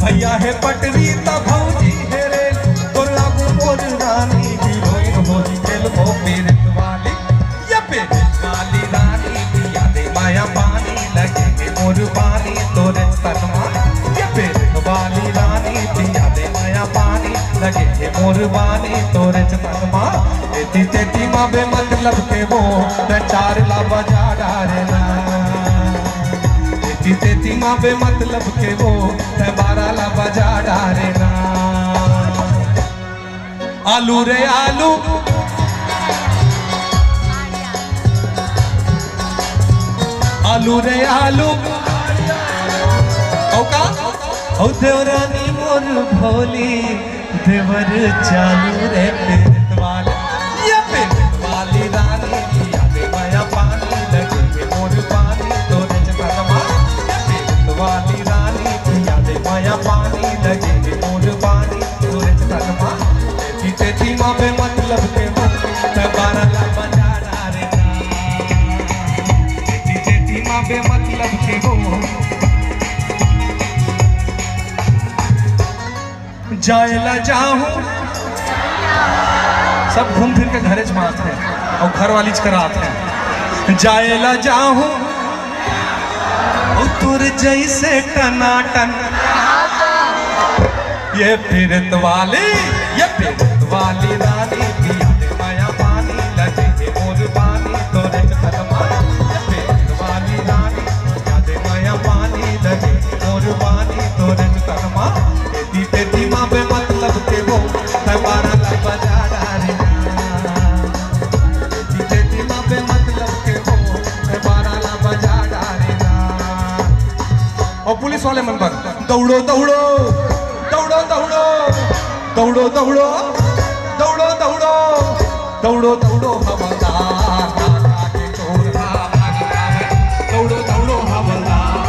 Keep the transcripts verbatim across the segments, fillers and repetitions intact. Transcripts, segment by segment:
भैया हे पटरी त भौजी हे रेल, तोर आगू मोर रानी, हीरोइन होही खेलबो पीरित वाली। ये पीरित वाली रानी, पिया दे माया पानी, लगे हे मोर पानी तोरे तन मा। ये पीरित वाली रानी, पिया दे माया पानी, लगे हे मोर पानी तोरे तन मा। एती तेती मा बेमतलब के वो, तैं चार ला बजा डारे ना। एती तेती मा बेमतलब के वो, तैं बारा ला बजा डारे ना। आलू रे आलू, आलू रे आलू, औ का? औ देवरानी मोर भोली, देवर चालू रे पीरित वाली, ये पीरित वाली रानी, पिया दे माया पानी, लगे हे मोर पानी तोरे चकनमा। ये पीरित वाली रानी, पिया दे माया पानी, लगे हे मोर पानी तोरे चकनमा। एती तेती मा बेमतलब के वो, तैं बारा ला बजा डारे ना। एती तेती मा बेमतलब के वो, जाए ला जाहूं, सब घूम फिर के घरे च मात हे अउ घर वाली च करात हे। जाए ला जाहूं, ओ तोर जैसे टनाटन। ये पीरित वाली, ये पीरित वाली रानी, पिया दे माया पानी, लगे हे मोर पानी तोरे चकनमा। ये पीरित वाली रानी, पिया दे माया पानी, लगे हे मोर पानी तोरे चकनमा। एती तेती मा बेमतलब के वो, तैं बारा ला बजा डारे ना। एती तेती मा बेमतलब के वो, तैं बारा ला बजा डारे ना। अउ पुलिस वाले मन बर, दौड़ो, दौड़ो, दौड़ो, दौड़ो, दौड़ो, दौड़ो, दौड़ो, दौड़ो, दौड़ो, हवलदार, नाका के चोर हा भागत हावय। दौड़ो, दौड़ो, हवलदार।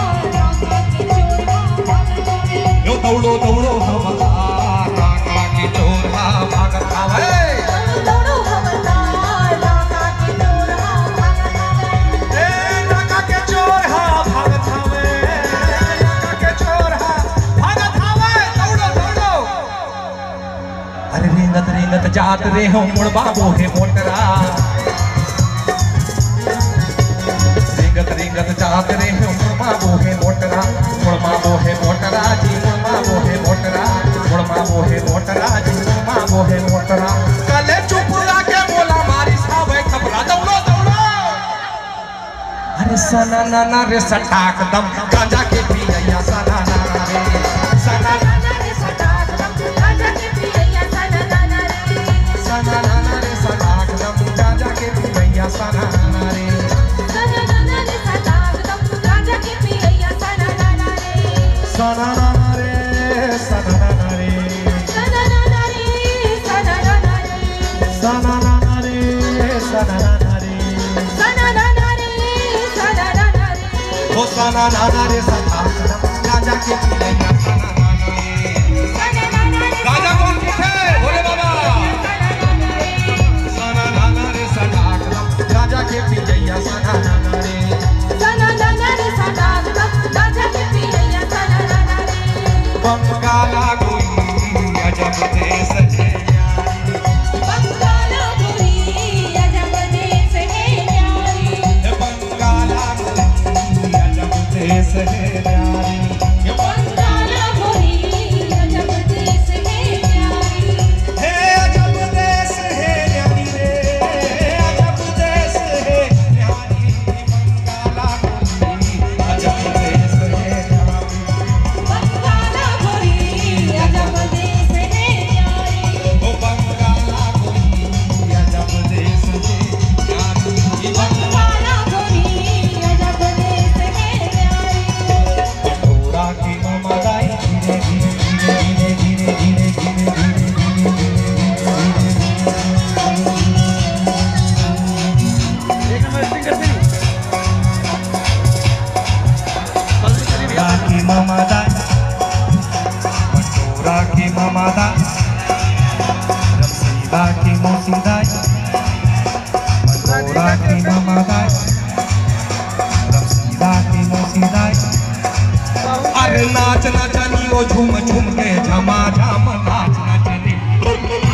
यो दौड़ो, दौड़ो, हवलदार, नाका के चोर हा भागत हावय। दौड़ो, हवलदार, नाका के चोर हा भागत हावय। ए, नाका के चोर हा भागत हावय। नाका के चोर हा भागत हावय। दौड़ो, दौड़ो। अरे रेंगत रेंगत जात रेहेंव मुड़मा बोहे मोटरा। रेंगत रेंगत जात रेहेंव मुड़मा बोहे मोटरा। मुड़मा बोहे मोटरा जी, मुड़मा बोहे मोटरा। मुड़मा बोहे मोटरा जी, मुड़मा बोहे मोटरा। काले चुप लागे मोला मारिस हावय थपरा। दौड़ो, दौड़ो। अरे सना ना ना रे सटाक दम, गांजा के पियैया सना ना ना रे। सना ना ना रे सटाक दम, गांजा के पियैया सना ना ना रे। सना ना ना रे सटाक दम, गांजा के पियैया सना ना ना रे। सना ना ना रे सटाक दम, गांजा के पियैया सना ना ना रे। सना ना ना रे, सना ना ना रे। सना ना ना रे, सना ना ना रे। सना ना ना रे, सना ना ना रे। सना ना ना रे, सना ना ना रे। ओ सना ना ना रे सटाक दम, गांजा के पियैया सना ना ना रे। सना ना ना रे, गांजा कौन पीथे? भोले बाबा। सना ना ना रे। सना ना ना रे सटाक दम, गांजा के पियैया सना ना ना रे। सना ना ना रे सटाक दम, गांजा के पियैया सना ना ना रे। बंगाला कोई अजब देश है यारी। बंगाला कोई अजब देश है यारी। बंगाला कोई अजब देश है यारी। बंगाला कोई अजब देश है यारी। हे अजब देश है यारी रे, अजब देश है यारी। बंगाला कोई अजब देश है यारी। बंगाला कोई अजब देश है यारी। ओ बंगाला कोई अजब देश है यारी। बंगाला कोई अजब देश है यारी। बटोरा के ममदाई धीरे धीरे धीरे धीरे धीरे धीरे धीरे धीरे धीरे धीरे धीरे धीरे। एक नंबर एक्टिंग करती। राखी ममदाई, बटोरा के ममदाई, रसीदा के मौसीदाई, बटोरा के ममदाई, रसीदा के मौसीदाई। नाच नचनी ओ झूम झूम के झमाझम नाच नचनी।